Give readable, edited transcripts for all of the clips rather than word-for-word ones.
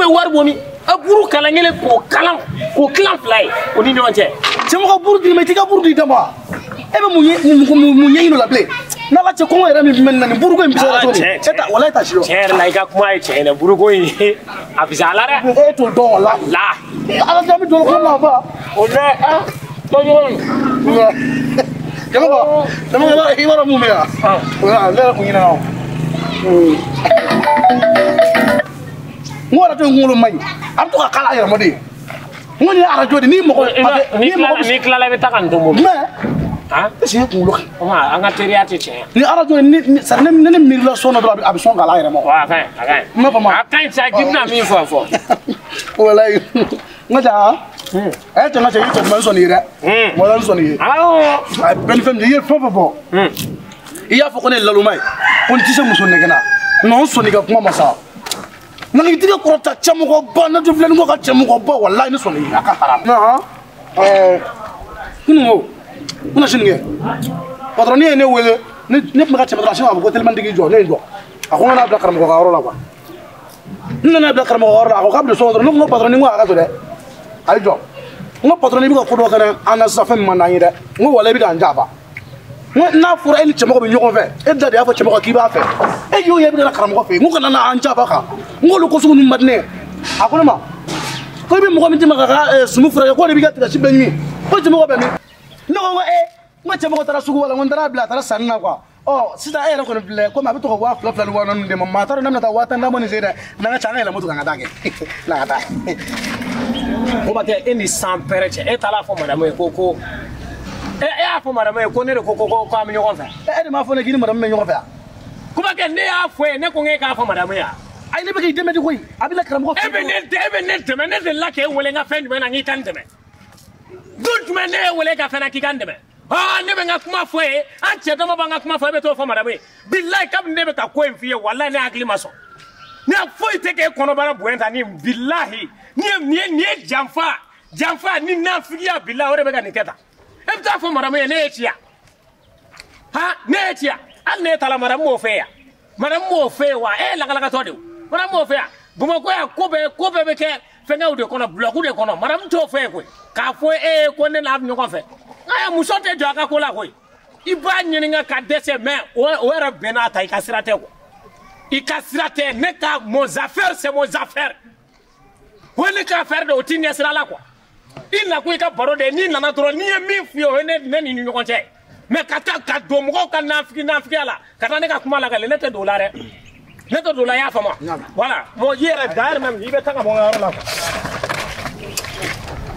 bɛ wari bɔ min? A buru kalan kelen k'o kalan k'o kilan fila ye o ni ɲɔgɔn cɛ. Cɛmɔgɔ buru d'i ma i t'i ka buru di da ma. E bɛ mun ɲɛɲini o la bilen? N'ala cɛ kɔngɔ yɛrɛ min bɛ nin na nin buruko in bɛ se ka cogo di? E ta walayi ta si dɔn. Tiɲɛ yɛrɛ la i ka kuma ye tiɲɛ ye dɛ buruko in a fisaya la dɛ. E t'o dɔn walayi. La. Ala cɛ an bɛ don o kɔnɔ na ba. O dɛ tɔɲɔgɔn. Cɛmɔgɔ i b'a dɔn mun bɛ yan? Ne yɛrɛ kun ɲinɛna o. N ko arajo in kunkolo man ɲi a bɛ to ka kala a yɛrɛ ma de. N ko nin ye arajo de ni mɔgɔ. N'i tilala i bɛ taa ka n to mobili. Mais. Est ce que kunkolo kan. An ka teriya tɛ tiɲɛ ye. Ni arajo ni sari ne ni miirila sɔn na dɔrɔn a bɛ sɔn k'a la a yɛrɛ ma. Wa a ka ɲi a ka ɲi. N b'a fɔ ma. A ka ɲi sa k'i bɛna min fɔ fɔ. Walayi n ka ca. Ɛ cɛ n ka cɛ i cɛ duman n sɔnni ye dɛ. Walayi n sɔnni ye. Awɔ. A bɛɛ ni fɛn min i ye fɛn fɛn fɔ. I y'a fɔ ko ne ye laloma ye ko n tɛ se muso nɛgɛ na. Non n sɔnni i ka kuma ma sa. Nka i tɛgɛ kɔrɔta cɛmɔgɔba ne tɛ filɛ ni ko ka cɛmɔgɔba walayi ne sɔnni ye a ka haram. Kunun ko. N bɛna sini kɛ patron ye ne wele ne tun bɛ ka tɛmɛ dɔrɔn a sin k'a fɔ ko telimantigi jɔ ne ye n jɔ a ko n ka n'a bila karamɔgɔ ka yɔrɔ la quoi n nana bila karamɔgɔ ka yɔrɔ la a ko k'a bɛ so kɔnɔ dɔrɔn ne ko patron ni n ko a ka to dɛ a ye jɔ n ko patron i bɛ ka ko dɔ kɛ an na sisan fɛn min man d'an ye dɛ n ko walayi i bɛ k'an janfa n ko n'a fɔra e ni cɛmɔgɔ bɛ ɲɔgɔn fɛ e da de y'a fɔ cɛmɔgɔ k'i b'a fɛ e y'o ye e bɛ ka na karamɔgɔ fɛ yen n ko kana na an janfa kan n k'olu ko sugu ninnu man di ne ye a ko ne ma ko i bɛ mɔgɔ min d'i ma k'a ka sumu furakɛ k'o de b'i ka tigasi bɛɛ ɲimi ko cɛmɔgɔ bɛ min. Ne ko n ko cɛmɔgɔ taara sugu la n ko n taara bila a taara sanni na quoi ɔ sisan e yɛrɛ kɔni filɛ komi a bɛ to ka 2000 2000 ni 4000 d'e ma maa t'a dɔn ne bɛna taa 10,000 d'a ma nin sen dɛ n'an ka ca an ka yɛlɛ moto kan ka taa kɛ n'an ka taa. Ko tɛ e ni san pɛrɛ cɛ e taara fɔ madamu ye ko e y'a fɔ madamu ye ko ne de ko ko an bɛ ɲɔgɔn fɛ. E de m'a fɔ ne k'i ni madamu bɛ ɲɔgɔn fɛ yan. Kuma kɛ ne y'a fɔ ye ne ko k'e k'a fɔ madamu ye wa. Ayi ne bɛ k'i dɛmɛ de koyi a bɛ na karamɔgɔ fɛ. E bɛ ne dɛmɛ ne delila k'e wele n ka fɛn jumɛn na k'i ka n dɛmɛ. Don jumɛn ne ye wele ka fɛn na k'i ka n dɛmɛ ne bɛ n ka kuma fɔ ye an cɛ dama b'an ka kuma fɔ e bɛ t'o fɔ madamu ye bilayi kabini ne bɛ ka ko in f'i ye walayi ne hakili ma sɔn ne foyi tɛ k'e kɔnɔbara bonya ta ni bilahi nin ye janfa janfa ni nafigiya bilahi o de bɛ ka nin kɛ tan e bɛ taa fɔ madamu ye ne ye ci yan han ne ye ci yan hali ne taara madamu m'o fɛ yan madamu m'o fɛ yen wa e ye lakalakatɔ de ye madamu m'o fɛ yan Bamakɔ yan ko bɛɛ bɛ kɛ fɛnkɛw de kɔnɔ bulɔku de kɔnɔ madamu t'o fɛ yen koyi k'a fɔ e ye ko ne n'a bɛ ɲɔgɔn fɛ nka muso tɛ jɔ a ka ko la koyi i b'a ɲininka ka dɛsɛ mais o yɛrɛ bɛn n'a ta i ka sira tɛ quoi i ka sira tɛ ne ka mon affaire c'est mon affaire o ye ne ka affaire de o t'i ɲɛ sira la quoi i nakun i ka baro de ye n'i nana dɔrɔn n'i ye min f'i ye o ye ne ni ɲɔgɔn cɛ mais ka taa ka don mɔgɔw ka nafigiya la ka taa ne ka kuma lakale ne tɛ don o la dɛ. Ne tɛ don la i y'a faamu voilà bon i yɛrɛ d'ailleurs même i bɛ taa ka bɔ n ka yɔrɔ la quoi.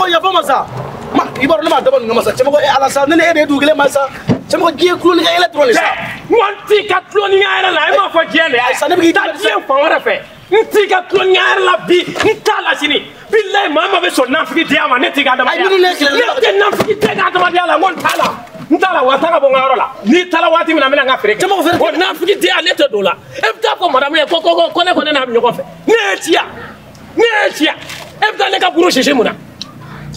Ɔ yafa ma sa ma i b'a dɔn ne m'a dabɔ nin kama sa cɛmɔgɔ e ala sa ne ni e de ye dugu kelen ma sa cɛmɔgɔ diɲɛ tulo ni ka yɛlɛ dɔrɔn de sa. N ko n t'i ka tulo ni ka yɛlɛ la e m'a fɔ diɲɛ de ye. Ayi sa ne bɛ k'i taa diɲɛ fan wɛrɛ fɛ n t'i ka tulo ni ka yɛlɛ la bi n t'a la sini bilayi maa maa bɛ sɔn nafigidenya ma ne t'i ka adamadenya. Ayi minnu ne kɛlɛ ne tɛ nafigiden ka adamadenya la n ko n t'a la. N t'a la wa taa ka bɔ n ka yɔrɔ la n'i taara waati min na n bɛna n ka feere kɛ. Cɛmɔgɔ feere o nafigidenya ne tɛ don o la e bɛ taa fɔ madamu ye ko ne ko ne n'a bɛ ɲɔgɔn fɛ ne ye ci yan ne ye ci yan e bɛ taa ne ka buru sisi mun na e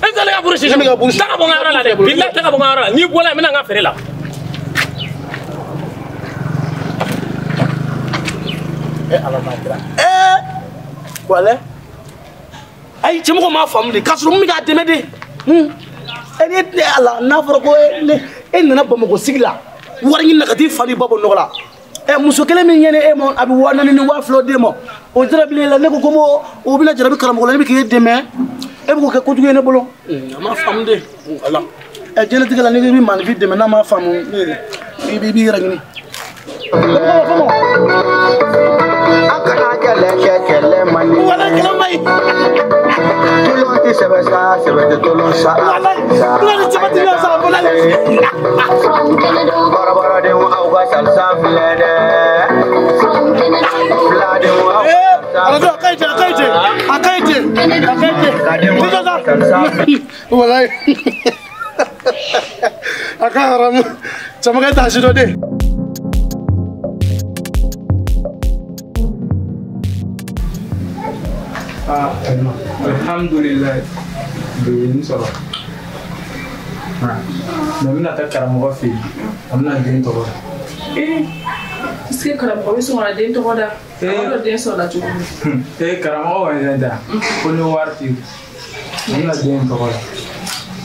bɛ taa ne ka buru sisi mun na taa ka bɔ n ka yɔrɔ la dɛ bilayi taa ka bɔ n ka yɔrɔ la n'i bɔra yen n bɛna n ka feere la. E ala m'a kira wala ayi cɛmɔgɔ m'a faamu de k'a sɔrɔ min bɛ k'a dɛmɛ de. E ne ala n'a fɔra ko e nana Bamakɔ sigi la wari ɲini na ka t'i fa n'i ba bɔ nɔgɔ la ɛ muso kelen min ɲɛna e ma a bɛ 4000 ni 2000 d'e ma o jarabili la ne ko ko o bɛna jarabi karamɔgɔ la ne bɛ k'e dɛmɛ e bɛ k'o kɛ kojugu ye ne bolo a ma faamu de ala ɛ diɲɛlatigɛ la n'i bɛ maaninfin dɛmɛ n'a ma faamu i b'i yɛrɛ ɲini. An kana kɛlɛ kɛ kɛlɛ man di. Wala kɛlɛ man ɲi. Tulon tɛ sɛbɛ sa sɛbɛ tɛ tolon sa. Wala tulon ni sɛbɛ tɛ ɲɔgɔn sɔrɔ bolo la. Kɔrɔbɔrɔdenw aw ka salsa filɛ dɛ. Filadenw aw ka salsa. Arajo a ka ɲi ten a ka ɲi ten a ka ɲi ten a ka ɲi ten. Walayi a ka haramu cɛmakɛ t'a si dɔn de. Ah, alhamdulillah bi n sɔrɔ mais n bɛna taa karamɔgɔ fɛ yen a bɛna den tɔgɔ da. Sisan Est-ce que karamɔgɔ bɛ sɔn ka na den tɔgɔ da? A b'a dɔn den sɔrɔla cogo min. Ee karamɔgɔ kɔni tɛ da. Ko ni wari t'i kun. N bɛna den tɔgɔ da.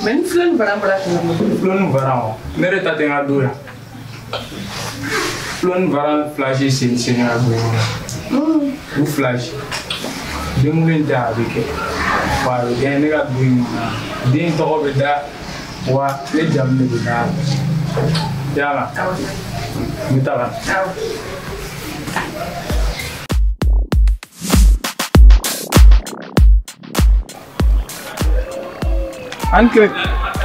Mais ni filɛ ni varan bɔra kalama. Filɛ ni varan wa? Ne yɛrɛ ta tɛ n ka du la. Filɛ ni varan fila si sen sen ka don ɲɔgɔn na. U fila si. Denkundi in tɛ a bɛ kɛ. Wa a bɛ kɛ ne ka du in kɔnɔ. Den tɔgɔ bɛ da wa ne jamu de bɛ da. Yala. N bɛ taa ka na. Awɔ. An kire.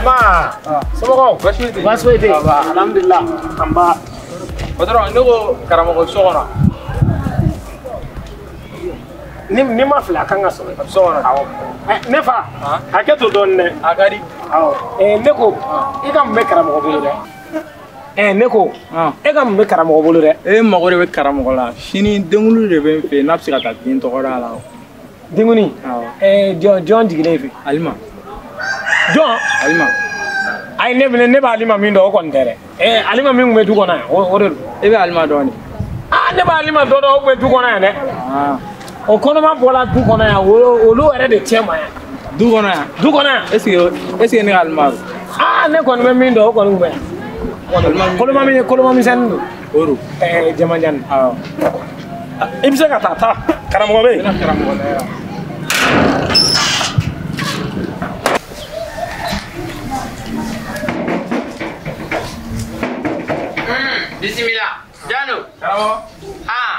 Ma. Somɔgɔw. Baasi foyi tɛ yen. Baasi foyi tɛ yen. Alhamdulilah. An ba. Patron ne ko karamɔgɔ so kɔnɔ. Ni ma fili a kan ka sɔrɔ. A bɛ so kɔnɔ. Awɔ. Ne fa. Hakɛ to dɔɔni dɛ. A ka di. Awɔ. Ne ko i ka mun bɛ karamɔgɔ bolo dɛ? Ne ko e ka mun bɛ karamɔgɔ bolo dɛ? E mago de bɛ karamɔgɔ la. Sini denkundi de bɛ n fɛ yen n'a bɛ se ka taa den tɔgɔ da la. Denkundi? Awɔ. Jɔn jiginnen fɛ? Alima. Jɔn? Alima. Ayi ne bɛ Alima min dɔn o kɔni tɛ dɛ. Alima min tun bɛ du kɔnɔ yan o de don. E bɛ Alima dɔn de? Aa ne bɛ Alima dɔn o tun bɛ du kɔnɔ yan dɛ. O kɔnɔma bɔra du kɔnɔ yan olu yɛrɛ de cɛ ma yan. Du kɔnɔ yan? Du kɔnɔ yan. Est ce que ne ka Alima don? Aa ne kɔni bɛ min dɔn o kɔni tun bɛ yan. Koloma misɛnnin don. O don. Jamajan. Awɔ. I bɛ se ka taa karamɔgɔ bɛ yen. Ne bɛna karamɔgɔ lajɛ yan. Bismillah. Jano. Karamɔgɔ. Ah,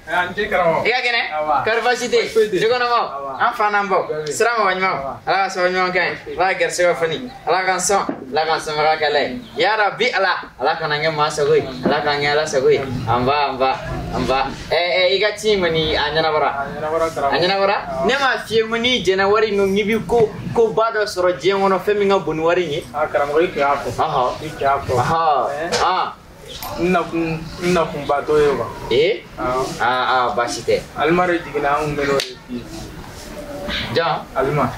An ce karamɔgɔ. I ka kɛnɛ? Kɔri baasi tɛ yen? Du kɔnɔ baw? An fa n'an baw. Sira mɔgɔ ɲumanw. Ala ka sababu ɲuman k'an ye. Ala ka garisigɛw foni. Ala k'an sɔn. Ala k'an sɔnbaga k'Ala ye. Ya Rabbi Ala. Ala kana n kɛ maa sago ye. Ala k'an kɛ Ala sago ye. An ba an ba an ba. I ka ci in kɔni a ɲɛnabɔra. A ɲɛnabɔra karamɔgɔ. A ɲɛnabɔra? Ne m'a f'i ye ko n'i jɛnna wari in kɔ k'i bɛ ko ba dɔ sɔrɔ diɲɛ kɔnɔ fɛn min ka bon ni wari in ye. Ah karamɔgɔ i tun y'a fɔ. Ɔhɔ. I tun y'a fɔ. Ɔhɔ. Ah. N nakunba t'o ye quoi. Ee? Awɔ. Aa baasi tɛ. Alima de jiginna an kun bɛ n'o de f'i ye. Jɔn? Alima.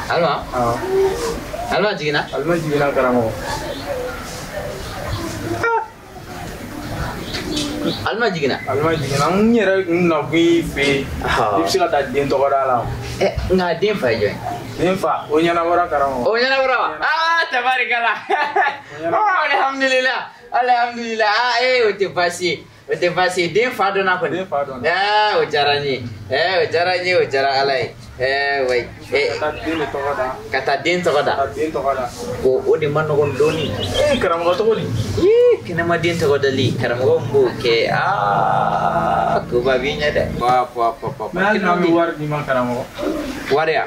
Alima? Awɔ. Alima jiginna? Alima jiginna karamɔgɔ. Alima jiginna? Alima jiginna n yɛrɛ n nakun y'i fɛ yen. I bɛ se ka taa den tɔgɔ da la. Nka den fa ye jɔn ye? Den fa o ɲɛnabɔra karamɔgɔ. O ɲɛnabɔra wa? Aa tabarikala. Alhamdulillah. Alhamdulillah. Aa o tɛ baasi ye. O tɛ baasi ye. Den fa dɔnna kɔni. Den fa dɔnna. O diyara n ye. O diyara n ye o diyara Ala ye. Wayi. Ka taa den de tɔgɔ da. Ka taa den tɔgɔ da. Ka den tɔgɔ da. O de ma nɔgɔn dɔɔni. Karamɔgɔ tɔgɔ di? Kɛnɛma den tɔgɔ dali karamɔgɔ min b'o kɛ aa koba b'i ɲɛ dɛ. Pa pa pa pa. Mais hali n'an bɛ wari d'i ma karamɔgɔ. Wari ya?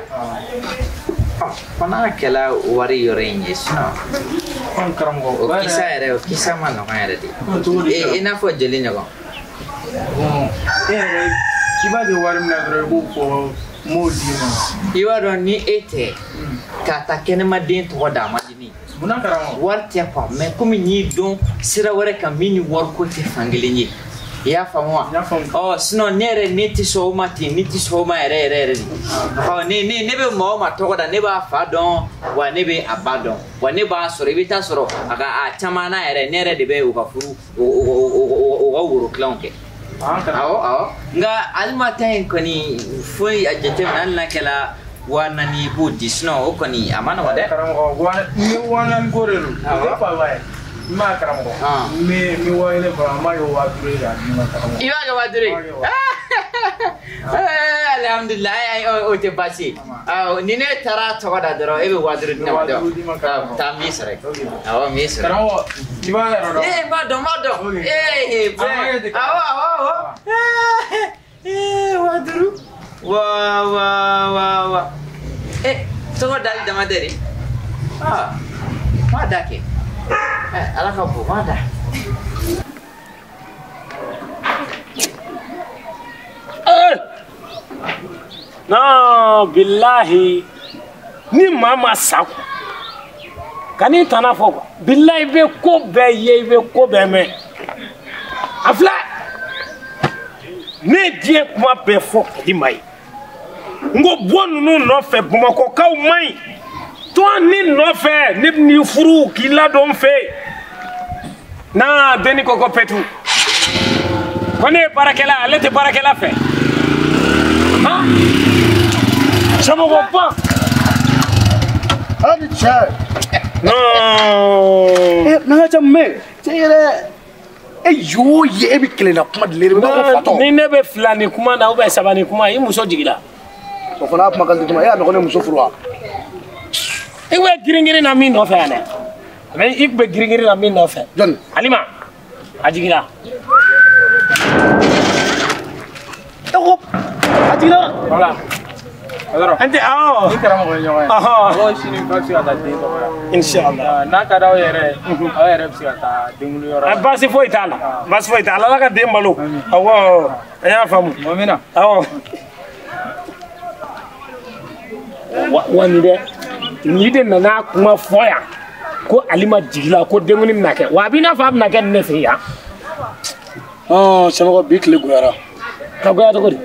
Fana kɛla wari yɔrɔ in ye sinon. Karamɔgɔ. O kisa yɛrɛ o kisa ma nɔgɔn yɛrɛ de. I n'a fɔ joli ɲɔgɔn. Bon e yɛrɛ i b'a kɛ wari min na dɔrɔn i b'o fɔ n b'o d'i ma. I b'a dɔn ni e tɛ ka taa kɛnɛma den tɔgɔ da a man di ne ye. Munna karamɔgɔ? Wari tɛ quoi mais komi n y'i dɔn sira wɛrɛ kan min ni wariko tɛ fankelen ye. I y'a faamu wa? N y'a faamu. Ɔ sinon ne yɛrɛ ne tɛ sɔn o ma ten ne tɛ sɔn o ma yɛrɛ yɛrɛ yɛrɛ de. Ɔ ne bɛ maa o maa tɔgɔ da ne b'a fa dɔn wa ne bɛ a ba dɔn wa ne b'a sɔrɔ i bɛ taa sɔrɔ a ka a caman na yɛrɛ ne yɛrɛ de bɛ u ka furu u ka woro kilanw kɛ. Awɔ awɔ nka Alima ta in kɔni foyi a jateminɛ hali n'a kɛra 4000 i b'o di sinon o kɔni a ma nɔgɔn dɛ. Karamɔgɔ ni 4000 ko de don o tɛ faba ye. N b'a karamɔgɔ. N bɛ 1000 fara n b'a kɛ 5000 ye k'a d'i ma karamɔgɔ. I b'a kɛ 5000 ye? Alhamdulilayi o tɛ baasi ye. Awɔ ni ne taara tɔgɔ da dɔrɔn e bɛ 5000 di ne ma dɔrɔn. Taa n b'i sɔrɔ yen. Awɔ n b'i sɔrɔ yen. Karamɔgɔ i b'a yɔrɔ dɔn. N b'a dɔn n b'a dɔn. Bɛɛ awɔ awɔ awɔ. 5000. Wa wa wa wa. Tɔgɔ dali dama tɛ de. Aa n m'a da kɛ. Ala ka bon ma da. Non bilahi ni maa ma sa quoi kan'i tana fɔ quoi bilahi i bɛ ko bɛɛ ye i bɛ ko bɛɛ mɛn a filɛ ne ye diɲɛ kuma bɛɛ fɔ Alima ye n ko bɔ ninnu nɔfɛ Bamakɔkaw man ɲi. To ni nɔfɛ ne bɛ n'i furu k'i ladon n fɛ yen. Na denni ko ko petu. Ko ne ye baarakɛla ale tɛ baarakɛla fɛ. Han? Cɛmɔgɔba. Ala ni cɛ. Non. Eh, n'an ka cɛ mun bɛ yen? Cɛ yɛrɛ. E y'o ye e bɛ kelen na kuma de le bɛ ko fatɔ. Ni ne bɛ fila ni kuma na ou bien saba ni kuma i muso jiginna. O fana y'a kuma kan kuma e y'a mɛn ko ne muso furu wa? I bɛ girin girin na min nɔfɛ yan dɛ. Mais i tun bɛ girin girin na min nɔfɛ. Jɔnni? Alima a jiginna. E ko a jiginna. Voilà. An tɛ awɔ. Ni karamɔgɔ ye ɲɔgɔn ye. Ɔhɔn. Mɔgɔw sini ba bɛ se ka taa den tɔgɔ la. Inshallah. N'a ka d'aw yɛrɛ ye, aw yɛrɛ bɛ se ka taa denkuli yɔrɔ la. Baasi foyi t'a la. Baasi foyi t'a la. Ala ka den balo. Awɔ. An y'a faamu. Mɔgɔ min na. Awɔ. Wa nin dɛ nin de nana kuma fɔ yan ko Alima jigila ko denkuli bɛna kɛ wa a b'i n'a fɔ a bɛna kɛ ne fɛ yan. Ɔn cɛmɔgɔ bi tile goyara. Ka goya cogo di?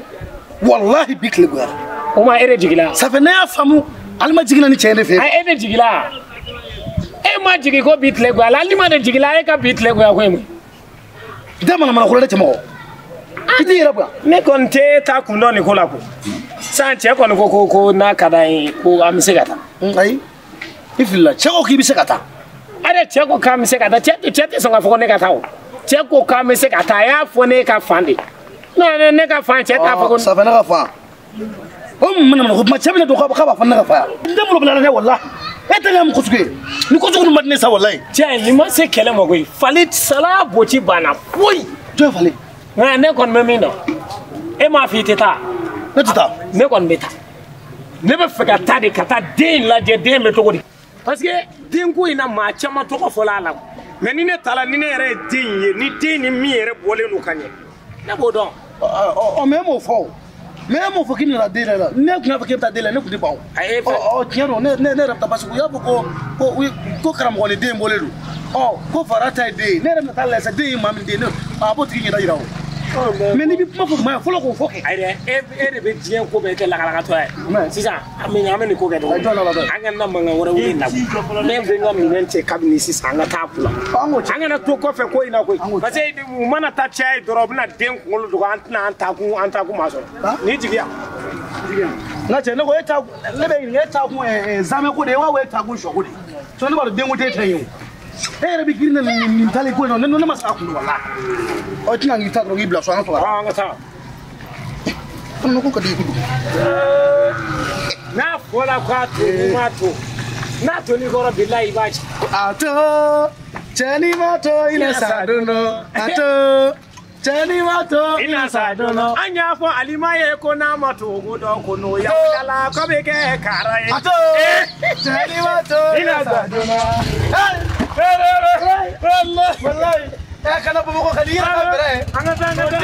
Walahi bi tile goyara. O ma e de jigila. Ça fait ne y'a faamu Alima jiginna ni cɛ ye ne fɛ yen. E de jigila. E ma jigin ko bi tile goyara Alima de jigila e ka bi tile goya ko ye mun? Da manamana ko la dɛ cɛmɔgɔ. I t'i yɛrɛ bonya. Ne kɔni tɛ taa kun dɔn nin ko la ko. Sisan cɛ kɔni ko ko n'a ka d'an ye ko an bɛ se ka taa. Ayi i filila cɛ ko k'i bɛ se ka taa. Are cɛ ko k'an bɛ se ka taa cɛ tɛ sɔn k'a fɔ ko ne ka taa o. Cɛ ko k'an bɛ se ka taa a y'a fɔ ne ka fan de. Non ne ka fan cɛ t'a fɔ ko. Ça fait ne ka fan. O mun mana ko kuma cɛ bɛna don k'a b'a fɔ ne ka fa yan. N den bolo bila la dɛ walahi. E tɛ ne ka ko sugu ye. Ni ko sugu ninnu man di ne sa walahi. Cɛ nin ma se kɛlɛ ma koyi. Fali sala boti banna foyi. Jɔn ye fali? Nka ne kɔni bɛ min dɔn. E m'a fɔ i tɛ taa. Ne tɛ taa. Ne kɔni bɛ taa. Ne bɛ fɛ ka taa de ka taa den in lajɛ den bɛ cogo di. Parce que denko in na maa caman tɔgɔ fɔla a la. Mais ni ne taara ni ne yɛrɛ ye den in ye ni den ni min yɛrɛ bɔlen don ka ɲɛ ne b'o dɔn. Ɔ mais e m'o fɔ o. Mais e m'o fɔ k'i nana den yɛrɛ la ne tun y'a fɔ k'e bɛ taa den la ne tun tɛ ban o. Ɔ tiɲɛ don ne yɛrɛ bɛ taa parce que u y'a fɔ ko karamɔgɔ ni den bɔlen don. Ɔ ko fara ta ye den ye ne yɛrɛ bɛna taa lajɛ sisan den ye maa min den ye a b'o tigi ɲɛda yira o. Mais n'i bɛ kuma fɔ maa ye fɔlɔ k'o fɔ kɛ. Ayi dɛ e de bɛ diɲɛ ko bɛɛ kɛ lakalakatɔ ye. Sisan an bɛ nin ko kɛ cogo di? An kana mankan wɛrɛ wuli na. Ne bɛ n ka minɛn cɛ kabini sisan an ka taa kunna. An kana to kɔfɛ ko in na koyi. Parce que u mana taa caya ye dɔrɔn u bɛna den kunkolo dogo an tɛna an taa kun maa sɔrɔ. N'i jigiya. N ka cɛ ne ko e ta ne bɛ ɲininka e ta kun zamɛ ko de ye wa e ta kun sɔ ko de ye? Sinon ne b'a dɔn denko tɛ e ta ye o. E yɛrɛ bɛ girin nin tali ko in na ne ma s'a kun walahi. Ɔ tɛna k'i ta dɔrɔn k'i bila so an ka sɔrɔ. An ka taa. Fana ko ka di i kojugu. N'a fɔra k'a to n'i m'a to n'a to n'i kɔrɔ bilahi i b'a ci. A to cɛ n'i ma to i na sa don dɔ a to cɛ n'i ma to i na sa don dɔ. An y'a fɔ Alima ye ko n'a ma to ko dɔ ko n'o yala ko bɛ kɛ kara ye. A to cɛ n'i ma to i na sa don dɔ. Wallahi. Eh kana Bamakɔ ka di i yɛrɛ ka bɛrɛ ye. An ka taa an ka taa.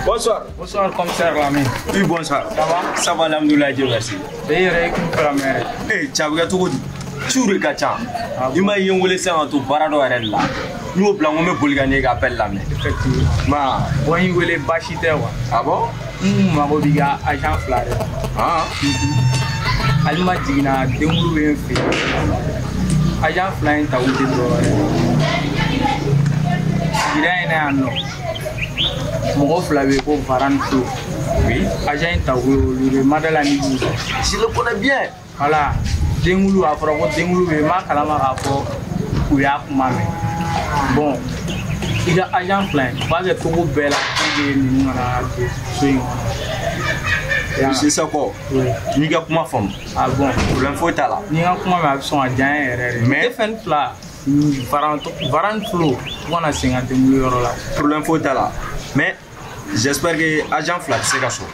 Bonsoir. Bonsoir, commissaire Lamine. Oui, bonsoir. Ça va? Ça va, alhamdoulilah, Dieu merci. E yɛrɛ e kun fɛ ka mɛn yɛrɛ. Eh, cɛ a bɛ kɛ cogo di? Ciw de ka ca. I ma ye n wele sisan ka to baara dɔ yɛrɛ de la. N y'o bila n ko n bɛ boli ka n'e ka appel lamɛn. Effectivement. Ma. Bon, n y'i wele baasi tɛ quoi. Ah bon? N mago b'i ka agent fila de la. Ah. Alima jiginna denkulu bɛ n fɛ yen. Agent fila in ta u tɛ dɔwɛrɛ ye. Sigida in na yan nɔ. Mɔgɔ fila bɛ yen ko Varan Flo. Oui. Agent in ta ko ye olu de ye Madala ni Bugu. Je le connais bien. Voilà. Denkulu a fɔra ko denkulu bɛ yen n m'a kalama k'a fɔ u y'a kuma mɛn. Bon i ka agent fila in u b'a kɛ cogo bɛɛ la pour que ninnu kana don so in kɔnɔ. Monsieur Sako, Oui. n'i ka kuma faamu. Ah bon. Problème foyi t'a la. N'i ka kuma mɛn a bɛ sɔn ka diya n ye yɛrɛ de. Mais- ne fɛn fila Varan Flo u kana sen ka denkulu yɔrɔ la. Problème foyi t'a la. Mais j'espère que agent fila tɛ se ka sɔrɔ.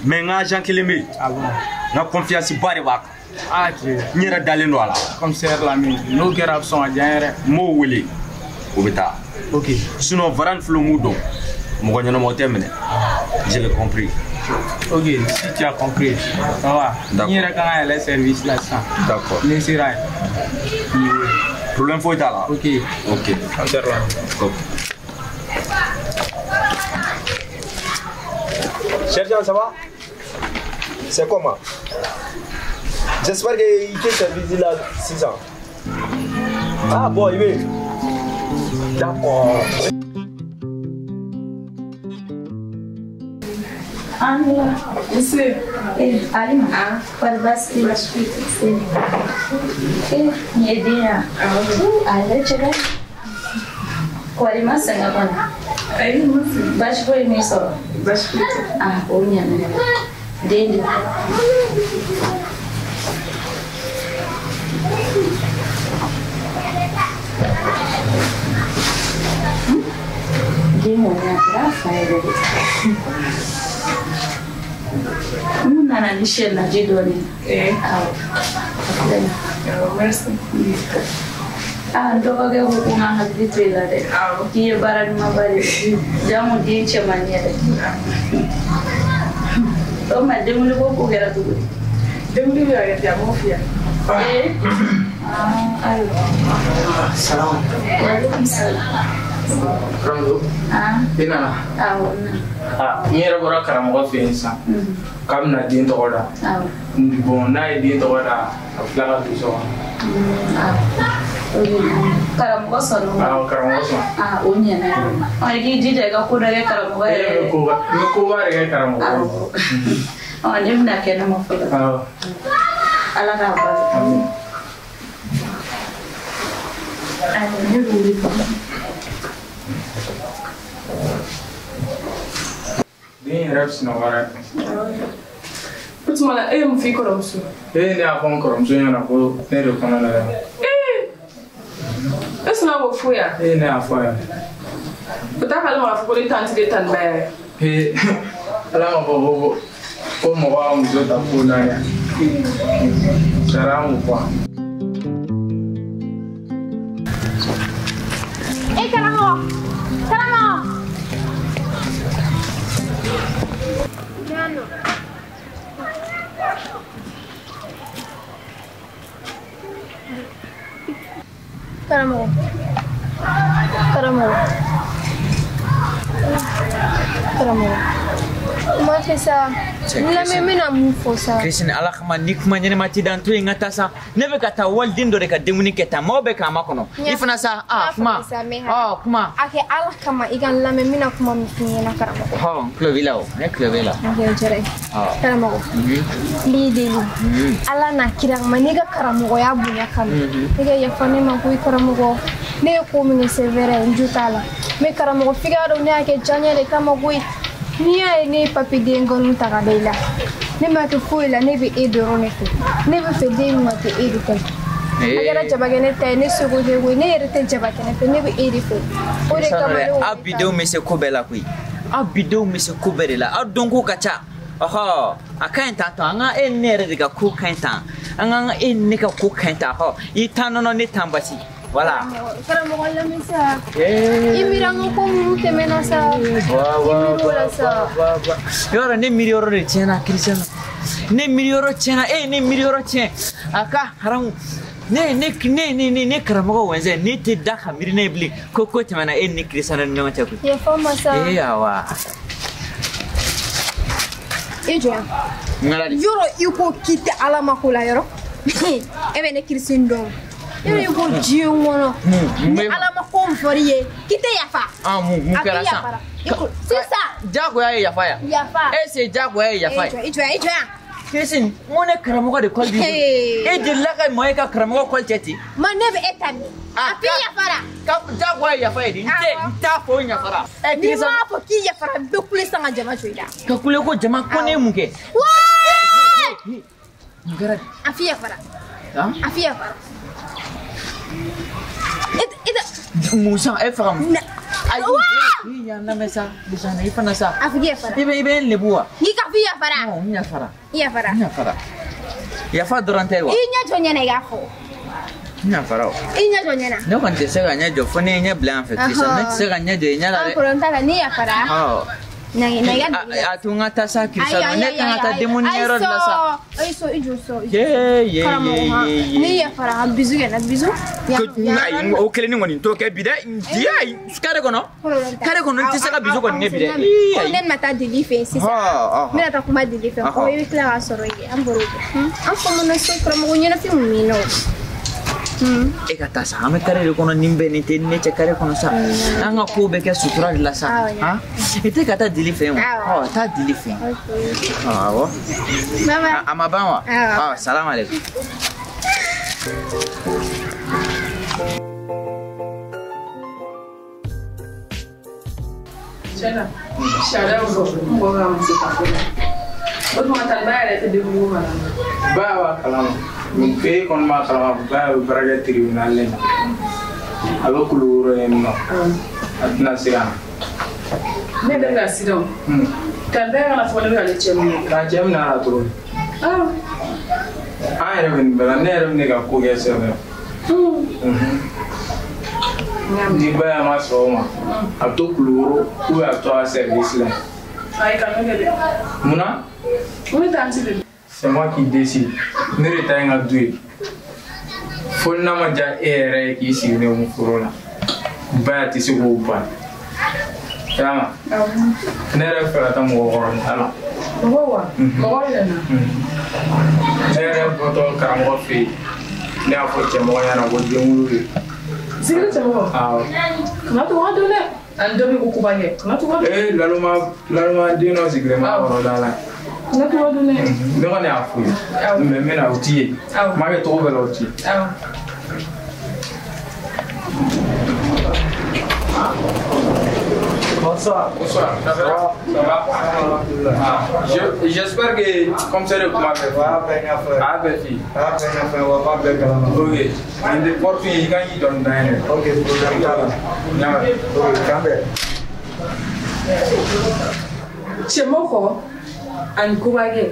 Mais n ka agent kelen bɛ yen. Ah bon. N ka confiance ba de b'a kan. Ah cɛ. N yɛrɛ dalen don a la. Commissaire Lamine n'o kɛra a bɛ sɔn ka diya n ye yɛrɛ. N b'o wele o bɛ taa. Ok. Sinon Varan Flo m'u dɔn. Mɔgɔ ɲɛnamaw tɛ minɛ. Je l'ai compris. Ok, si tu as compris, ça va. D'accord. N yɛrɛ kan ka yɛlɛ service la sisan. D'accord. Ni n sera yen, n b'i wele. Problème foyi t'a la. Ok. Ok. Commissaire Lamine. Top. Sergent, ça va? C'est comment? J'espère que i tɛ service la sisan. Ah bon, i bɛ yen. D'accord. Anla. Nse. Alima. Kɔri baasi tɛ? Baasi foyi tɛ. Nin ye den ye wa? A yɛrɛ cɛ ka ɲi. Kɔri ma sɛgɛn kɔni? Ayi, ma sɛgɛn. Baasi foyi m'i sɔrɔ? Baasi foyi tɛ. Ah, o ɲɛna. Den di. Den kɔni a kɛra a fa yɛrɛ de. N nana ni sɛ laji dɔɔnin. Awɔ. A filɛ nin ye. Awɔ, merci. Ah, n dɔgɔkɛ ko ko n ka hakili to i la dɛ. Awɔ. K'i ye baara ɲumanba de kɛ. Jango den cɛmannin yɛrɛ. O tuma denwuli ko kɛra cogo di? Denwuli bɛ ka kɛ ten, a m'o f'i ye. Ah, ayiwa. Salam. Waaleykum salam. Karamɔgɔ. Ah. I nana? Awɔ, n nana. Ah, n yɛrɛ bɔra karamɔgɔ fɛ yen sisan. K'a bɛna den tɔgɔ da. Awɔ. Bon, n'a ye den tɔgɔ da, a bɛ tila ka don so kɔnɔ. Awɔ. O de ɲɛna. Karamɔgɔ sɔnna o ma? Awɔ, karamɔgɔ sɔnna. Ah, o ɲɛna. Ɔ, i k'i jija i ka ko dɔ kɛ karamɔgɔ yɛrɛ ye. N bɛ koba de kɛ karamɔgɔ ye. Awɔ. Ɔ, ne bɛna kɛnɛ ma fɔlɔ. Awɔ. Ala k'a balo. Ayiwa, ne bɛ wuli fɔlɔ. Den yɛrɛ bɛ sunɔgɔ dɛ. O tuma na e ye mun f'i kɔrɔmuso? Ne y'a fɔ n kɔrɔmuso ɲɛna ko ne de kɔnɔ na yan. E sɔnna k'o f'o yan? Ne y'a fɔ a ye. O t'a kalama k'a fɔ ko ne tanti de tan ba ye. Ala m'a fɔ ko mɔgɔ ka muso ta fo naani. Sariya m'o fɔ. Karamɔgɔ! Karamɔgɔ! Karamɔgɔ. Karamɔgɔ. Karamɔgɔ. Kuma tɛ sa. N lamɛn n bɛna mun fɔ sa. Christine, ala kama ni kuma ɲɛnɛma t'i da n to yen n ka taa sa. Ne bɛ ka taa waliden dɔ de ka dumuni kɛ tan, maaw bɛ k'a makɔnɔ. I fana sa, ah kuma. Ɔ kuma. A kɛ ala kama i ka n lamɛn n bɛna kuma min f'i ɲɛna karamɔgɔ. Ɔ n tulo b'i la o, ne tulo b'i la. Ok, o diyara n ye. Karamɔgɔ. N b'i deli. Ala n'a kira kama n'i ka karamɔgɔya bonya kama. I ka yafa ne ma koyi karamɔgɔ. Ne ye ko min kɛ c'est vrai n jo t'a la. Mais karamɔgɔ f'i k'a dɔn ne y'a kɛ diyaɲɛ de kama koyi. N'i y'a ye ne ye papiye den kɔni ta ka da i la, ne m'a kɛ foyi la, ne bɛ e dɔrɔn de fɛ. Ne bɛ fɛ den min ka kɛ e de ta ye. A kɛra jabakɛnɛ ta ye, ne seko tɛ koyi, ne yɛrɛ tɛ jabakɛnɛ fɛ, ne bɛ e de fɛ. O de kama ne ko. Aw bidenw bɛ se ko bɛɛ la koyi. Aw bidenw bɛ se ko bɛɛ de la. Aw dɔnko ka ca. Ɔhɔ, a ka ɲi tan tɔ, an ka e ni ne yɛrɛ de ka ko ka ɲi tan. An ka e ni ne ka ko ka ɲi tan. Ɔhɔ, i tan nɔnɔ ne tan basi. Voilà. Karamɔgɔ lamɛn sa. I miiri an ka ko minnu tɛmɛna sa. I miiri o la sa. Yɔrɔ ne miiri yɔrɔ de tiɲɛna Christian. Ne miiri yɔrɔ tiɲɛna e ne miiri yɔrɔ tiɲɛ. A ka haramu. Ne ne ne ne ne ne karamɔgɔ wɛnzɛ ne tɛ da ka miiri ne ye bilen ko ko tɛmɛna e ni Christian ni ɲɔgɔn cɛ koyi. Yafa n ma sa. Ee awa. I jɔ yan. Yɔrɔ i ko k'i tɛ Ala ma ko la yɔrɔ. E bɛ ne Christian dɔn. E ko diɲɛ kɔnɔ ni Ala ma ko min fɔr'i ye k'i tɛ yafa. Ah mun kɛra sisan? Sisan. Jagoya ye yafa ya. Yafa. E se jagoya ye yafa ye. I jɔ yan, i jɔ yan. Christine, n ko ne karamɔgɔ de kɔli b'i bolo. E delila ka maa ye ka karamɔgɔ kɔli cɛ ten. Ma ne bɛ e ta min. A f'i yafara. Ka jagoya ye yafa ye de. N tɛ n t'a fɔ n yafara. N'i m'a fɔ k'i yafara n bɛ kule sisan ka jama jɔ i la. Ka kule ko jama ko ne ye mun kɛ? Waay! Mun kɛra? A f'i yafara. A f'i yafara. Musa, e faga mun? Ayi, i y'an lamɛn sa, Musa, i fana sa. A f'i yafara. I bɛ n lebu wa? N'i ka f'i yafara. Ɔ, n yafara. I yafara. N yafara. Yafa dɔrɔn tɛ wa? I ɲɛ jɔ ɲɛna i k'a fɔ. N yafara o. I ɲɛ jɔ ɲɛna. Ne kɔni tɛ se ka ɲɛ jɔ fo ne ye ɲɛ bila yan fɛ sisan. Ne tɛ se ka ɲɛ jɔ i ɲɛ la dɛ. Problème t'a la, n'i yafara. Ɔ. Na na i ka deli. A to n ka taa sa Kirisa, ne kan ka taa denkundi yɔrɔ de la sa. Ayi sɔn, i jɔ sɔn. Ye ye ye. Ne yafara han, bisou kɛ na, bisou. Ayi, o kelen ni kɔni n t'o kɛ bi dɛ. Ayi, carré kɔnɔ. Carré kɔnɔ n tɛ se ka bisou kɔni kɛ bi dɛ. Ko ne bɛna taa deli fɛ yen sisan. N bɛna taa kuma deli fɛ. Ko i bɛ tila k'a sɔrɔ yen. An bɔr'o kɛ. An famana so karamɔgɔ ɲɛnafin mun b'i na o. E ka taa sa, an bɛ carré de kɔnɔ nin bɛɛ nin tɛ ne cɛ carré kɔnɔ sa. An ka kow bɛɛ kɛ sutura de la sa. I tɛ ka taa deli fɛ yen wa? Ɔ, taa deli fɛ yen. Awɔ. A ma ban wa? Ɔ, salam aleykum. Tiɲɛna, sariyaw dɔ mɔgɔ ka muso ta ko la. O tuma taliba yɛrɛ tɛ denkundi kalama. Ba b'a kalama. E kɔni b'a kalama, ba bɛ baara kɛ tribunal la. A bɛ Kulukoro yen nɔ. A tɛna se ka na. Ne bɛ ka siran o. Taliba kana fɔ ne bɛ k'ale cɛ minɛ. K'a cɛ minɛ a la cogo di? An yɛrɛ bɛ nin bɛɛ la, ne yɛrɛ bɛ ne ka ko kɛ sɛbɛn. Ni ba ma sɔn o ma, a bɛ to Kulukoro ou bien a bɛ to a service la. Ayi, kan'o kɛ dɛ. Munna? O ne t'an ci de. C'est moi qui décide. Ne de ta ye n ka du ye. Fo n'a ma diya e yɛrɛ ye k'i sigi ne kun foro la. Ba tɛ se k'o ban. Y'a mɛn? Ne yɛrɛ bɛ fɛ ka taa mɔgɔkɔrɔba la. Mɔgɔ wa? Mɔgɔ yɛrɛ na. Ne yɛrɛ bɔtɔ karamɔgɔ fɛ yen, ne y'a fɔ cɛmɔgɔ ɲɛna ko denwolo de. Sigili cɛmɔgɔ? Awɔ. Kana to ka don dɛ. Ani dɔ bɛ ko koba kɛ. Kana to ka don. Ee, laloma den dɔ sigilen b'a kɔrɔ da la. Kana to ka don dɛ. Ne kɔni y'a f'u ye. Mais n bɛna o t'i ye. N b'a kɛ cogo bɛɛ la o t'i ye. Awɔ. Bonsoir. Bonsoir. Ça va? Ça va? Ah, j'espère que comme ça de kuma bɛɛ fɔ. A bɛɛ ɲɛfɔ. A bɛɛ f'i ye. A bɛɛ ɲɛfɔ wa b'a bɛɛ kalama. Ok. Nin de porte in i kan k'i jɔ nin da yɛlɛ. Ok, problème t'a la. N y'a mɛn. Ok, k'an bɛn. Cɛmɔgɔ ani kobakɛ.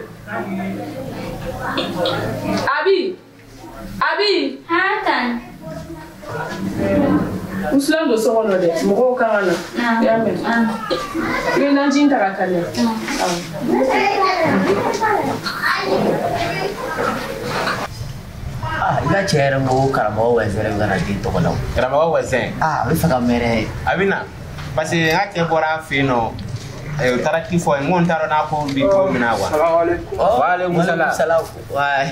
Abi. Abi. Han tan. Wusulan don so kɔnɔ dɛ, mɔgɔw kan ka na. I y'a mɛn? I bɛ naji ta ka kariya. Awɔ. I ka cɛ yɛrɛ ko karamɔgɔ Wɛsɛn bɛ ka na den tɔgɔ la o. Karamɔgɔ Wɛsɛn? A bɛ fɛ ka mɛn dɛ. A bɛ na parce que n ka cɛ bɔra a fɛ yen nɔ, u taara ci fɔ n ko n t'a dɔn n'a ko bɛ cogo min na quoi. Waaleykum salaam.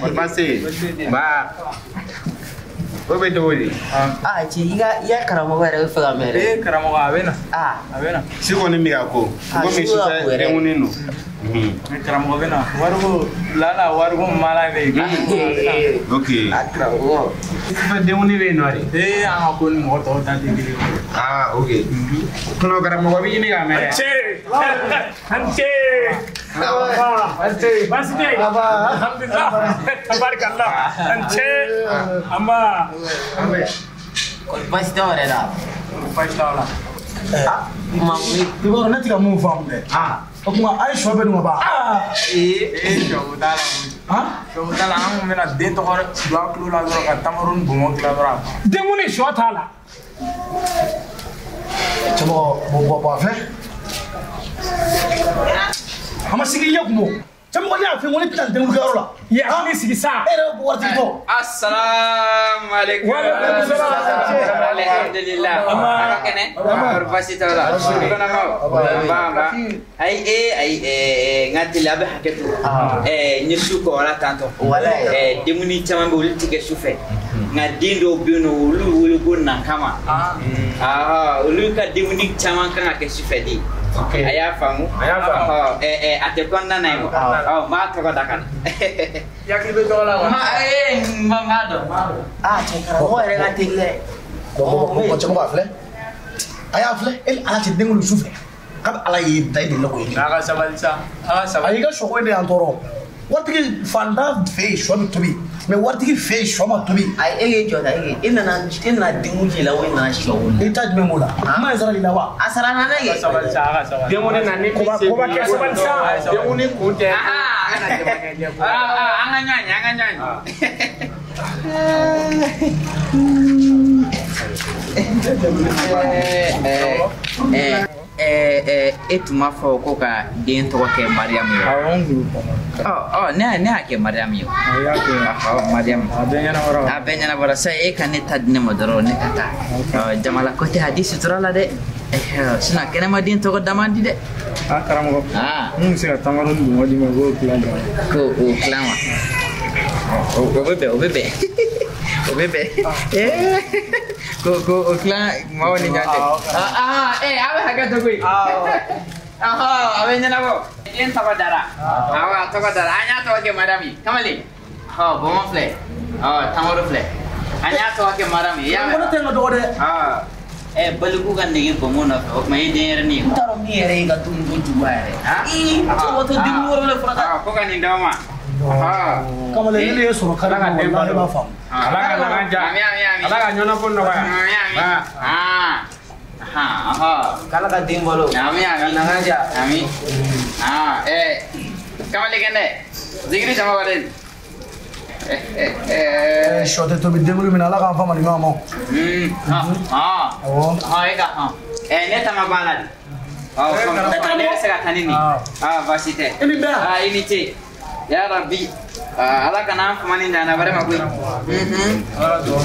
Kɔri baasi tɛ yen? Nba. O bɛ cogo di? Aa cɛ, i ka karamɔgɔ yɛrɛ bɛ fɛ ka mɛn dɛ. Ee karamɔgɔ, a bɛ na. A bɛ na. Si kɔni bɛ ka ko. Komi sisan denkundi don. Karamɔgɔ bɛ na. Wariko lala wariko mala bɛ yen. Ok. A karamɔgɔ. Sufɛ denkundi bɛ yen nɔ de. Ee an ka ko ni mɔgɔ tɔw ta tɛ kelen ye. Ah ok. Kɔnɔ karamɔgɔ bɛ ɲini ka mɛn dɛ. A ni ce. A ni ce. Baasi tɛ yen. Alhamdulilah. Tabarikallah. A ni ce. An ba. Kɔri baasi t'aw yɛrɛ la? Baasi t'aw la. I b'a dɔn ne tɛ ka mun faamu dɛ. O tuma a ye sɔ bɛɛ dun ka ban. Ee sɔ ko t'a la koyi. Sɔ ko t'a la, an kun bɛna den tɔgɔ don a tulo la dɔrɔn ka tamaro ni bɔnbɔn dilan dɔrɔn a banna. Denkundi sɔ t'a la. Cɛmɔgɔ, bɔn a filɛ. A ma sigi i ɲɛ kun bɔ. Cɛmɔgɔ, ne y'a f'i ye ko ne tɛna denkundi kɛyɔrɔ la. I ye hakili sigi sa. E yɛrɛ bɛ waritigi tɔ. Asalaamaaleykum. Waaleykum salaam. Alhamdulilah. A ka kɛnɛ. Kɔri baasi t'aw la? Kɔnɔmaw. Nba nba. Ayi ee ayi n ka teli a bɛ hakɛ to. N ye su kɔgɔla tantɔ. Walayi. Denkundi caman bɛ yen olu tɛ kɛ su fɛ. Nka den dɔw bɛ yen nɔ olu wele ko na kama. Olu ka denkundi caman kan ka kɛ su fɛ de. A y'a faamu? A y'a faamu. A tɛ kɔnɔna na ye wa? Ɔ, n b'a tɔgɔ da ka na. I hakili bɛ tɔgɔ la wa? Ee, n b'a dɔn. Aa cɛ, karamɔgɔ yɛrɛ ka teli dɛ. Bɔn cɛmɔgɔ a filɛ. A y'a filɛ, e ni Ala cɛ denkundi su fɛ. Kabi Ala y'i da i delila k'o ye. A ka sabali sa, a ka sabali. A y'i ka sɔko in de y'an tɔɔrɔ. Waritigi fantan fɛ yen sɔ bɛ tobi, mais waritigi fɛ yen sɔ ma tobi. Ayi, e k'e jɔ ta, e nana denkundi la o e nana sɔ ko la. I ta jumɛn b'o la? Kuma in sara l'i la wa? A sara na ne kɛ. A ka sabali sa, a ka sabali. Denkundi na ni min se Koba kɛ sabali sa. Denkundi kun tɛ. An ka ɲɔgɔn ye, an ka ɲɔgɔn ye. E tun b'a fɔ ko ka den tɔgɔ kɛ Mariyamu ye. Awɔ, n kun Ɔ, ne y'a kɛ Mariyamu ye. A y'a kɛ. Mariyamu. A bɛɛ ɲɛnabɔra. A bɛɛ ɲɛnabɔra. Sisan e ka ne ta di ne ma dɔrɔn ne ka taa. Jamala ko tɛ a di sutura la dɛ. Sinon kɛnɛma den tɔgɔ da man di dɛ. A karamɔgɔ. N kun bɛ se ka tamaro ni bɔnbɔn d'i ma k'o tilan jama. Ko o tilan wa? O bɛ bɛn, o bɛ bɛn. O bɛ bɛn. Ko o tilan maaw ni ɲɔgɔn cɛ. A bɛ hakɛ to koyi. A bɛ ɲɛnabɔ. Den tɔgɔ dara. Awɔ, a tɔgɔ dara. An y'a tɔgɔ kɛ Mariyamu ye. Kamalen. Bɔnbɔn filɛ. Tamaro filɛ. An y'a tɔgɔ kɛ Mariyamu ye. I y'a mɛn? Ko ne tɛ n ka dɔgɔ dɛ. Baliku ka nege bɔnbɔn nɔfɛ, o tuma i ye denyɛrɛnin ye. N t'a dɔn min yɛrɛ ye ka dumuni ko juguya yɛrɛ. Ii, wato dumuni wɛrɛ de fɔra. Ko ka nin d'aw ma. Kamalen, ne ye sɔrɔ kari kɔnɔ, walahi e b'a faamu. Ala ka laban ja. Ala ka ɲɔnɔ ko nɔgɔya. K'ala ka den balo. Ami, ami. Ka laban ja. Ami. Kamalen kɛnɛ. Zikiri jama ba dɛ. Sɔ tɛ tobi denbulu min na, Ala k'an fama ni ɲɔgɔn ma. Awɔ. E ka ne ta ma ban la de. Ne bɛ se ka taa ni nin. Baasi tɛ. E ni bɛɛ. I ni ce. Ya Rabbi. Ala kana an fama ni ɲana wɛrɛ ma koyi.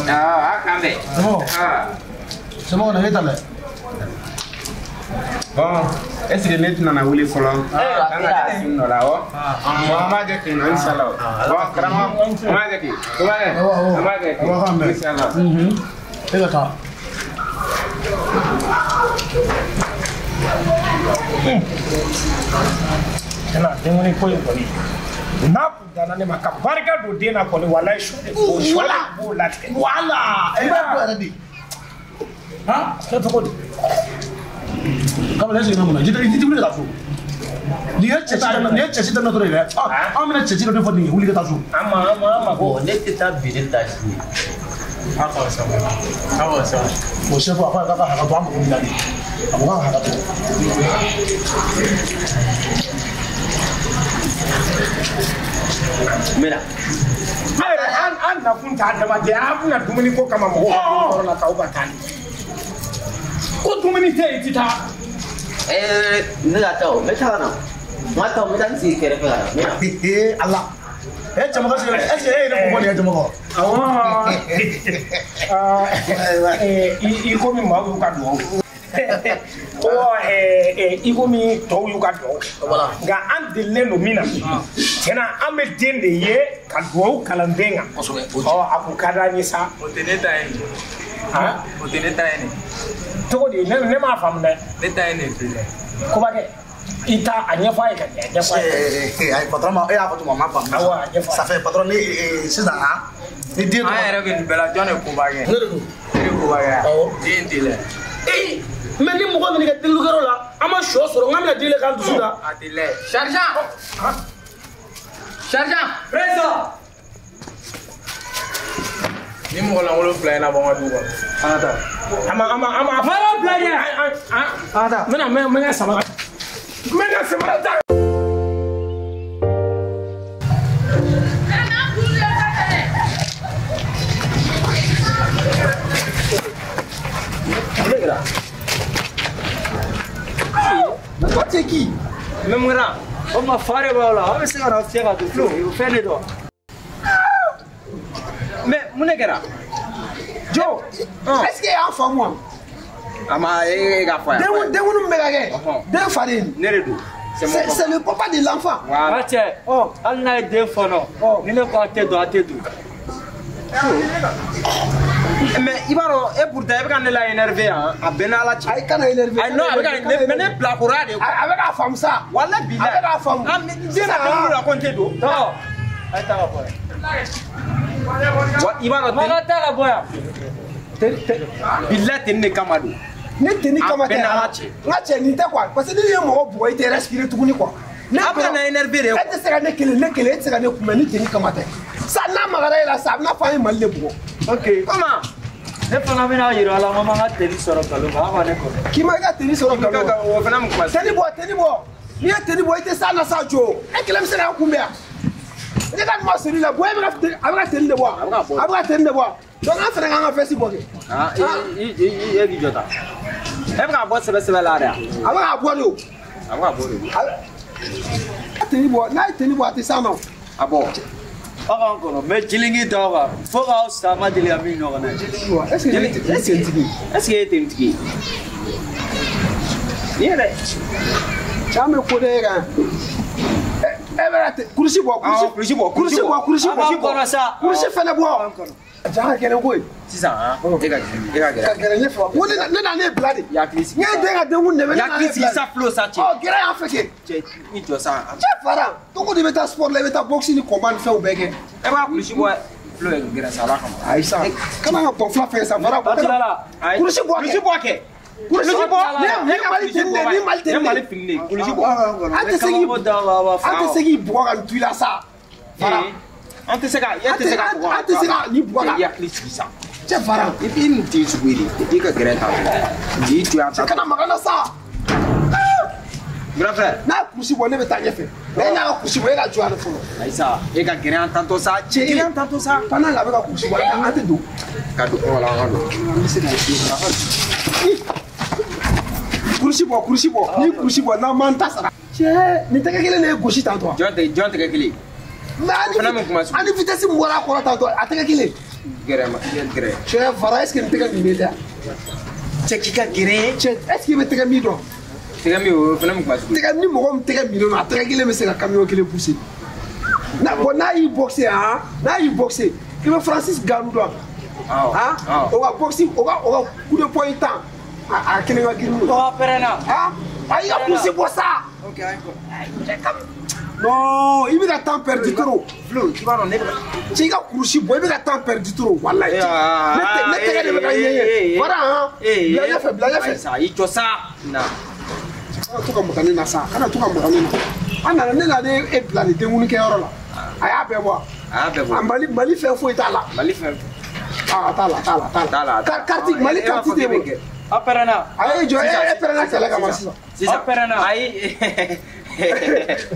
A k'an bɛn. Sɛmɔgɔ na e ta lɛ. Bon, est-ce que ne tɛna na wuli fɔlɔ? Kan ka taa sun dɔ la, awɔ. Bon, an b'a kɛ ten nɔ, inshallah. Bon, karamɔgɔ, an b'a kɛ ten. O b'a kɛ. An b'a kɛ ten. Inshallah. E ka taa. Tiɲɛna, denkuni ko in kɔni, n'a kun danna ne ma ka barika don den na kɔni, walayi su de b'o latigɛ. Wala! I b'a dɔn yɛrɛ de. Han? Kɛ cogo di? Kamalen, e sigilen bɛ mun na? Ji tɛ wuli ka taa so. Nin ye cɛci daminɛ dɔrɔn ye dɛ. An bɛna cɛci dɔ de fɔ nin ye, wuli ka taa so. An ma ko. Ne tɛ taa bi, ne tɛ taa sini. Aw ka sabali. Aw ka sabali. O chef a ko k'a ka hakɛ to, an mago b'i la de. A ko k'a ka hakɛ to. N bɛ na. An nakun t'a adamadenya, an bɛna dumuni ko kama mɔgɔw ka yɔrɔ la k'aw ka taa ni. Ko dumuni tɛ yen, i tɛ taa. Ne ka taa o, n bɛ taa ka na. N ka taa o, n bɛ taa n sigi kɛrɛfɛ ka na. N bɛ na. Ala. Cɛmɔgɔ sigilen, est ce que e ye ne ko fɔ nin ye cɛmɔgɔ? Awɔ. I komi maaw y'u ka duwawu. Ko i komi tɔw y'u ka duwawu kɛ. Nka an delilen don min na. Tiɲɛna, an bɛ den de ye ka duwawu kalan den kan. Kosɛbɛ. A kun ka d'an ye sa. O tɛ ne ta ye nin. O tɛ ne ta ye nin. Cogo di, ne m'a faamu dɛ. Ne ta ye nin filɛ. Kobakɛ, i ta a ɲɛfɔ a ye ka ɲɛ, a ɲɛfɔ a ye. Ayi patron ma, e y'a fɔ cogo min, a ma faamu. Awɔ, a ɲɛfɔ a ye. Ça fait patron ne sisan ni den An yɛrɛ bɛ nin bɛɛ la, jɔn de ye koba kɛ? Ne de don. E de ye koba kɛ. Awɔ. Den tɛ lɛ. Mais ni mɔgɔ min kɛ delikɛyɔrɔ la, an ma sɔ sɔrɔ, n k'an bɛna deli k'an dusu da. A tɛ lɛ. Sergent. Sergent. Présent. Ni mɔgɔ lankolon fila in na bɔ n ka du kɔnɔ. An ka taa. A ma. Mara bila ɲɛ. An ka taa. N bɛna n ka samara. N bɛ n ka samara ta. Toi, t'es qui? Même grand. O ma fa de b'aw la, aw bɛ se ka na fiyɛ ka don fiyewu, o fɛn de don. Mais mun de kɛra? Jo. Est-ce que y'a faamu wa? A ma e k'a fɔ yan. Denkuni min bɛ ka kɛ, den fa de ye nin. Ne de don. C'est le papa de l'enfant. Voilà. Cɛ, hali n'a ye den fɔnɔ, ni ne ko a tɛ don, a tɛ don. Mais i b'a dɔn, e pourtant e bɛ ka ne la énervé yan, a bɛɛ n'Ala cɛ. Ayi, kana énervé. Ayi non, a bɛ ka ne mais ne bilakoroya de. A bɛ k'a faamu sa. Walahi bilahi. A bɛ k'a faamu. Ah mais den na den la ko n tɛ don. Non. A ye taa ka bɔ yan. Wa i b'a dɔn. Ma ka taa ka bɔ yan. Bilahi tenue de kama don. Ne tenue kama tɛ. A bɛɛ n'Ala cɛ. N ka cɛ nin tɛ quoi, parce que ne ye mɔgɔ bugɔ i tɛ respirer tuguni quoi. Ne a bɛ na énervé de. E tɛ se ka ne kelen e tɛ se ka ne kunbɛn ni tenue kama tɛ. Sa n'a magara e la sa a bɛna fɔ an ye Mali de bugɔ. Ok. Comment? Ne fana bɛna yira a la ko n ma n ka tenue sɔrɔ nkalon kan, a ka ne kɔnɔ. K'i ma i ka tenue sɔrɔ nkalon kan. O fana mun kuma. Tenue bɔ. N'i ye tenue bɔ i tɛ s'a na sa jo. E kelen bɛ se k'an kunbɛn yan. Ne ka kuma siri la, bɔ e bɛ ka a bɛ ka tenue de bɔ. A bɛ ka tenue de bɔ. Donc an fana k'an ka veste bɔ kɛ. Ah, i e k'i jɔ tan. E bɛ k'a bɔ sɛbɛ sɛbɛ la de. A bɛ k'a bɔ de o. A bɛ k'a bɔ de o. A teni bɔ, n'a ye teni bɔ a tɛ s'a ma o. A bɔ. Aw k'an kɔnɔ n bɛ jilingi da aw kan fo k'aw sa ma deli ka min ɲɔgɔn na ye. Est ce que ne ye tentigi ye? Est ce que e ye tentigi ye? Ni yɛrɛ. Cɛ an bɛ ko de ye kan. E bɛ ka kurusi bɔ kurusi bɔ kurusi bɔ kurusi bɔ kurusi fɛnɛ bɔ. Ja ka gɛlɛn koyi. Sisan han e ka gɛrɛ. Ka gɛrɛ ɲɛfɛ wa ko ne na ne bila de. Yakili sigi. Ne ye den ka denkun nɛmɛ ne na ne bila. Yakili sigi sa Flo sa cɛ. Ɔ gɛrɛ y'an fɛ kɛ. Cɛ i jɔ sa. Cɛ fara don o don i bɛ taa sport la i bɛ taa boxe ni combat ni fɛnw bɛɛ kɛ. E b'a kurusi bɔ Flo ye gɛrɛ sa Ala kama. Ayi sa kana ka bɔn fila fɛ sa fara. Kurusi bɔ kɛ. Kurusi bɔ kɛ. Kurusi bɔ ne Mali tɛ ne ni Mali tɛ ne. Ne Mali fini de kurusi bɔ. An tɛ se k'i an tɛ se k'i bugɔ ka nin to i la sa. Fara. An tɛ se ka e tɛ se ka bugɔ. An tɛ se ka nin bugɔ la. I hakili sigi sa. Cɛ fara. I b'i nin den sugu ye de i ka gɛrɛ ta. N'i to yan ta. Kana maga n na sa. Grand frère. N'a ye kurusi bɔ ne bɛ taa ɲɛfɛ. Ne n'a ka kurusi bɔ e ka jɔ a la fɔlɔ. Ayi sa e ka gɛrɛ an tantɔ sa. Cɛ gɛrɛ an tantɔ sa. Pendant la bɛ ka kurusi bɔ an tɛ don. Ka don wala an ka don. An bɛ se ka kurusi bɔ kurusi bɔ n'i kurusi bɔ n'an m'an ta sara. Cɛ nin tɛgɛ kelen de ye gosi tantɔ. Jɔn tɛgɛ kelen. Mais ani vitesse min bɔra a kɔrɔ tantɔ a tɛgɛ kelen. Gɛrɛ ma gɛrɛ. Cɛ fara est ce que nin tɛgɛ min bɛ da. Cɛ k'i ka gɛrɛ. Cɛ est ce que i bɛ tɛgɛ min dɔn. Tɛgɛ min o fana min kuma sugu. Tɛgɛ ni mɔgɔ min tɛgɛ min don a tɛgɛ kelen bɛ se ka camion kelen pousser. Na bon n'a y'i boxer han n'a y'i boxer i bɛ Francis Ngannou dɔn. Han o ka boxe o ka coup de poing tan a kelen ka girin. O ka pɛrɛnna. Han a y'i ka kurusi bɔ sa. Ok an kɔ. Non, i bɛ ka temps perdu trop. Flo, i b'a dɔn ne bɛ ka. Cɛ i ka kurusi bɔ i bɛ ka temps perdu trop walayi. Ne tɛgɛ de bɛ ka ɲɛɲɛ. Fara han. Bila ɲɛfɛ bila ɲɛfɛ. Ayi sa i jɔ sa. Na. Kana to ka maga ne na sa kana to ka maga ne na. An nana ne nana e bila nin denkuni kɛyɔrɔ la. A y'a bɛɛ bɔ. A y'a bɛɛ bɔ. A Mali fɛn foyi t'a la. Mali fɛn. Ah a t'a la a t'a la a t'a la. Carte Mali carte t'e bolo. A pɛrɛnna. A ye jɔ e pɛrɛnna kɛlɛ kama sisan. Sisan. A pɛrɛnna. Ayi.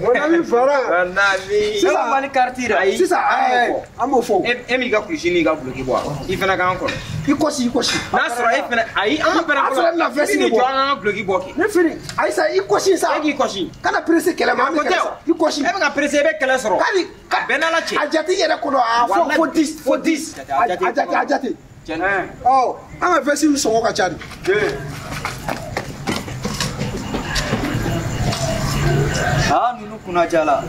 Mon ami Fara. Mon ami. Sisan Mali carte la. Ayi. Sisan an b'o fɔ. E m'i ka kurusi n'i ka guloki bɔ wa? I fana k'an kɔnɔ. I kɔsi i kɔsi. N'a sɔrɔ e fana ayi an ka pɛrɛn fɔlɔ. An fana bɛna veste de bɔ. I ni jɔ an k'an ka guloki bɔ kɛ. Ne fini ayi sa i kɔsi sa. E k'i kɔsi. Kana pressé kɛlɛ ma an bɛ kɛlɛ sa. I kɔsi. E bɛ ka pressé e bɛ kɛlɛ sɔrɔ. K'ali. A bɛɛ n'Ala cɛ. A jate i yɛrɛ kɔnɔ a fo 10 fo 10. A jate a jate. Ɔ an ka veste min sɔngɔ ka ca de. Aa ninnu kunna jala.